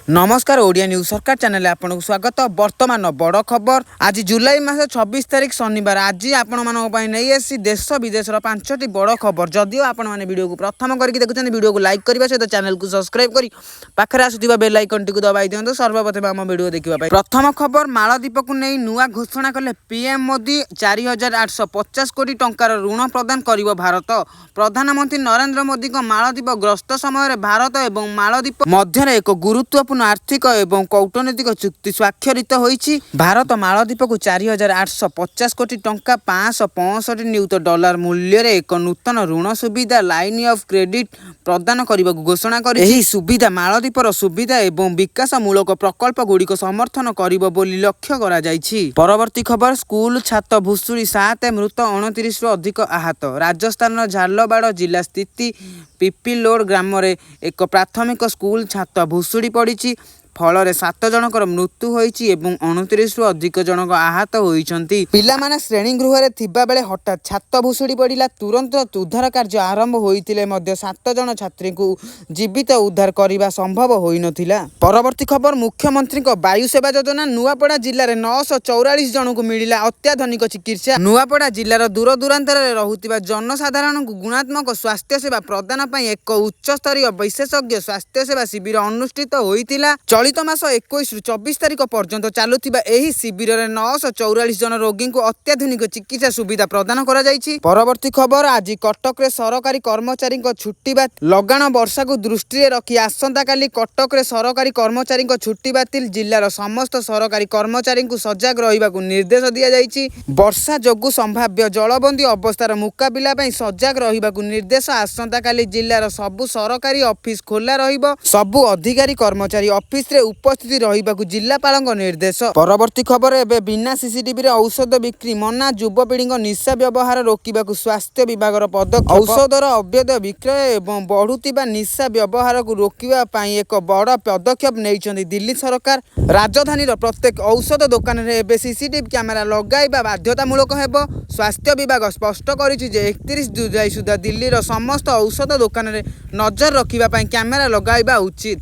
ନମସ୍କାର, ଓଡ଼ିଆ ନ୍ୟୁଜ୍ ସରକାର ଚ୍ୟାନେଲରେ ଆପଣଙ୍କୁ ସ୍ୱାଗତ। ବର୍ତ୍ତମାନ ବଡ଼ ଖବର, ଆଜି ଜୁଲାଇ ମାସ 26 ତାରିଖ ଶନିବାର। ଆଜି ଆପଣମାନଙ୍କ ପାଇଁ ନେଇ ଆସିଛି ଦେଶ ବିଦେଶର ପାଞ୍ଚଟି ବଡ଼ ଖବର। ଯଦିଓ ଆପଣମାନେ ଭିଡ଼ିଓକୁ ପ୍ରଥମ କରିକି ଦେଖୁଛନ୍ତି, ଭିଡ଼ିଓକୁ ଲାଇକ୍ କରିବା ସହିତ ଚ୍ୟାନେଲକୁ ସବସ୍କ୍ରାଇବ୍ କରି ପାଖରେ ଆସୁଥିବା ବେଲ୍ ଆଇକନ୍ଟିକୁ ଦବାଇ ଦିଅନ୍ତୁ ସର୍ବପ୍ରଥମେ ଆମ ଭିଡ଼ିଓ ଦେଖିବା ପାଇଁ। ପ୍ରଥମ ଖବର, ମାଳଦ୍ୱୀପକୁ ନେଇ ନୂଆ ଘୋଷଣା କଲେ ପିଏମ୍ ମୋଦି। 4850 କୋଟି ଟଙ୍କାର ଋଣ ପ୍ରଦାନ କରିବ ଭାରତ। ପ୍ରଧାନମନ୍ତ୍ରୀ ନରେନ୍ଦ୍ର ମୋଦିଙ୍କ ମାଳଦ୍ୱୀପ ଗସ୍ତ ସମୟରେ ଭାରତ ଏବଂ ମାଳଦ୍ୱୀପ ମଧ୍ୟରେ ଏକ ଗୁରୁତ୍ୱପୂର୍ଣ୍ଣ ଆର୍ଥିକ ଏବଂ କୂଟନୈତିକ ଚୁକ୍ତି ସ୍ୱାକ୍ଷରିତ ହୋଇଛି। ଭାରତ ମାଳଦ୍ୱୀପକୁ 4850 କୋଟି ଟଙ୍କା, 565 ନିୟୁତ ଡଲାର ମୂଲ୍ୟରେ ଏକ ନୂତନ ଋଣ ସୁବିଧା, ଲାଇନ୍ ଅଫ୍ କ୍ରେଡିଟ୍ ପ୍ରଦାନ କରିବାକୁ ଘୋଷଣା କରିଛି। ଏହି ସୁବିଧା ମାଳଦ୍ୱୀପର ସୁବିଧା ଏବଂ ବିକାଶମୂଳକ ପ୍ରକଳ୍ପଗୁଡ଼ିକ ସମର୍ଥନ କରିବ ବୋଲି ଲକ୍ଷ୍ୟ କରାଯାଇଛି। ପରବର୍ତ୍ତୀ ଖବର, ସ୍କୁଲ ଛାତ ଭୁଶୁଡ଼ି ସାତ ମୃତ, 29ରୁ ଅଧିକ ଆହତ। ରାଜସ୍ଥାନର ଝାଲବାଡ଼ ଜିଲ୍ଲା ସ୍ଥିତ ପିପିଲୋଡ ଗ୍ରାମରେ ଏକ ପ୍ରାଥମିକ ସ୍କୁଲ ଛାତ ଭୁଶୁଡ଼ି ପଡ଼ିଛି। ଫଳରେ ସାତ ଜଣଙ୍କର ମୃତ୍ୟୁ ହୋଇଛି ଏବଂ 29ରୁ ଅଧିକ ଜଣଙ୍କ ଆହତ ହୋଇଛନ୍ତି। ପିଲାମାନେ ଶ୍ରେଣୀ ଗୃହରେ ଥିବାବେଳେ ହଠାତ୍ ଛାତ ଭୁଶୁଡ଼ି ପଡ଼ିଲା। ତୁରନ୍ତ ଉଦ୍ଧାର କାର୍ଯ୍ୟ ଆରମ୍ଭ ହୋଇଥିଲେ ମଧ୍ୟ ସାତ ଜଣ ଛାତ୍ରୀଙ୍କୁ ଜୀବିତ ଉଦ୍ଧାର କରିବା ସମ୍ଭବ ହୋଇନଥିଲା। ପରବର୍ତ୍ତୀ ଖବର, ମୁଖ୍ୟମନ୍ତ୍ରୀଙ୍କ ବାୟୁ ସେବା ଯୋଜନା। ନୂଆପଡ଼ା ଜିଲ୍ଲାରେ 944 ଜଣଙ୍କୁ ମିଳିଲା ଅତ୍ୟାଧୁନିକ ଚିକିତ୍ସା। ନୂଆପଡ଼ା ଜିଲ୍ଲାର ଦୂରଦୂରାନ୍ତରେ ରହୁଥିବା ଜନସାଧାରଣଙ୍କୁ ଗୁଣାତ୍ମକ ସ୍ୱାସ୍ଥ୍ୟ ସେବା ପ୍ରଦାନ ପାଇଁ ଏକ ଉଚ୍ଚସ୍ତରୀୟ ବିଶେଷଜ୍ଞ ସ୍ୱାସ୍ଥ୍ୟ ସେବା ଶିବିର ଅନୁଷ୍ଠିତ ହୋଇଥିଲା। ଚଳିତ ମାସ 21ରୁ 24 ତାରିଖ ପର୍ଯ୍ୟନ୍ତ ଚାଲୁଥିବା ଏହି ଶିବିରରେ 944 ଜଣ ରୋଗୀଙ୍କୁ ଅତ୍ୟାଧୁନିକ ଚିକିତ୍ସା ସୁବିଧା ପ୍ରଦାନ କରାଯାଇଛି। ପରବର୍ତ୍ତୀ ଖବର, ଆଜି କଟକରେ ସରକାରୀ କର୍ମଚାରୀଙ୍କ ଛୁଟି ବାତିଲ। ଲଗାଣ ବର୍ଷାକୁ ଦୃଷ୍ଟିରେ ରଖି ଆସନ୍ତାକାଲି କଟକରେ ସରକାରୀ କର୍ମଚାରୀଙ୍କ ଛୁଟି ବାତିଲ। ଜିଲ୍ଲାର ସମସ୍ତ ସରକାରୀ କର୍ମଚାରୀଙ୍କୁ ସଜାଗ ରହିବାକୁ ନିର୍ଦ୍ଦେଶ ଦିଆଯାଇଛି। ବର୍ଷା ଯୋଗୁଁ ସମ୍ଭାବ୍ୟ ଜଳବନ୍ଦୀ ଅବସ୍ଥାର ମୁକାବିଲା ପାଇଁ ସଜାଗ ରହିବାକୁ ନିର୍ଦ୍ଦେଶ। ଆସନ୍ତାକାଲି ଜିଲ୍ଲାର ସବୁ ସରକାରୀ ଅଫିସ ଖୋଲା ରହିବ। ସବୁ ଅଧିକାରୀ କର୍ମଚାରୀ ଅଫିସରେ ଉପସ୍ଥିତି ରହିବାକୁ ଜିଲ୍ଲାପାଳଙ୍କ ନିର୍ଦ୍ଦେଶ। ପରବର୍ତ୍ତୀ ଖବର, ଏବେ ବିନା ସିସିଟିଭିରେ ଔଷଧ ବିକ୍ରି ମନା। ଯୁବପିଢ଼ିଙ୍କ ନିଶା ବ୍ୟବହାର ରୋକିବାକୁ ସ୍ୱାସ୍ଥ୍ୟ ବିଭାଗର ପଦକ୍ଷେପ। ଔଷଧର ଅବୈଧ ବିକ୍ରୟ ଏବଂ ବଢୁଥିବା ନିଶା ବ୍ୟବହାରକୁ ରୋକିବା ପାଇଁ ଏକ ବଡ଼ ପଦକ୍ଷେପ ନେଇଛନ୍ତି ଦିଲ୍ଲୀ ସରକାର। ରାଜଧାନୀର ପ୍ରତ୍ୟେକ ଔଷଧ ଦୋକାନରେ ଏବେ ସିସିଟିଭି କ୍ୟାମେରା ଲଗାଇବା ବାଧ୍ୟତାମୂଳକ ହେବ। ସ୍ୱାସ୍ଥ୍ୟ ବିଭାଗ ସ୍ପଷ୍ଟ କରିଛି ଯେ 31 ଜୁଲାଇ ସୁଦ୍ଧା ଦିଲ୍ଲୀର ସମସ୍ତ ଔଷଧ ଦୋକାନରେ ନଜର ରଖିବା ପାଇଁ କ୍ୟାମେରା ଲଗାଇବା ଉଚିତ।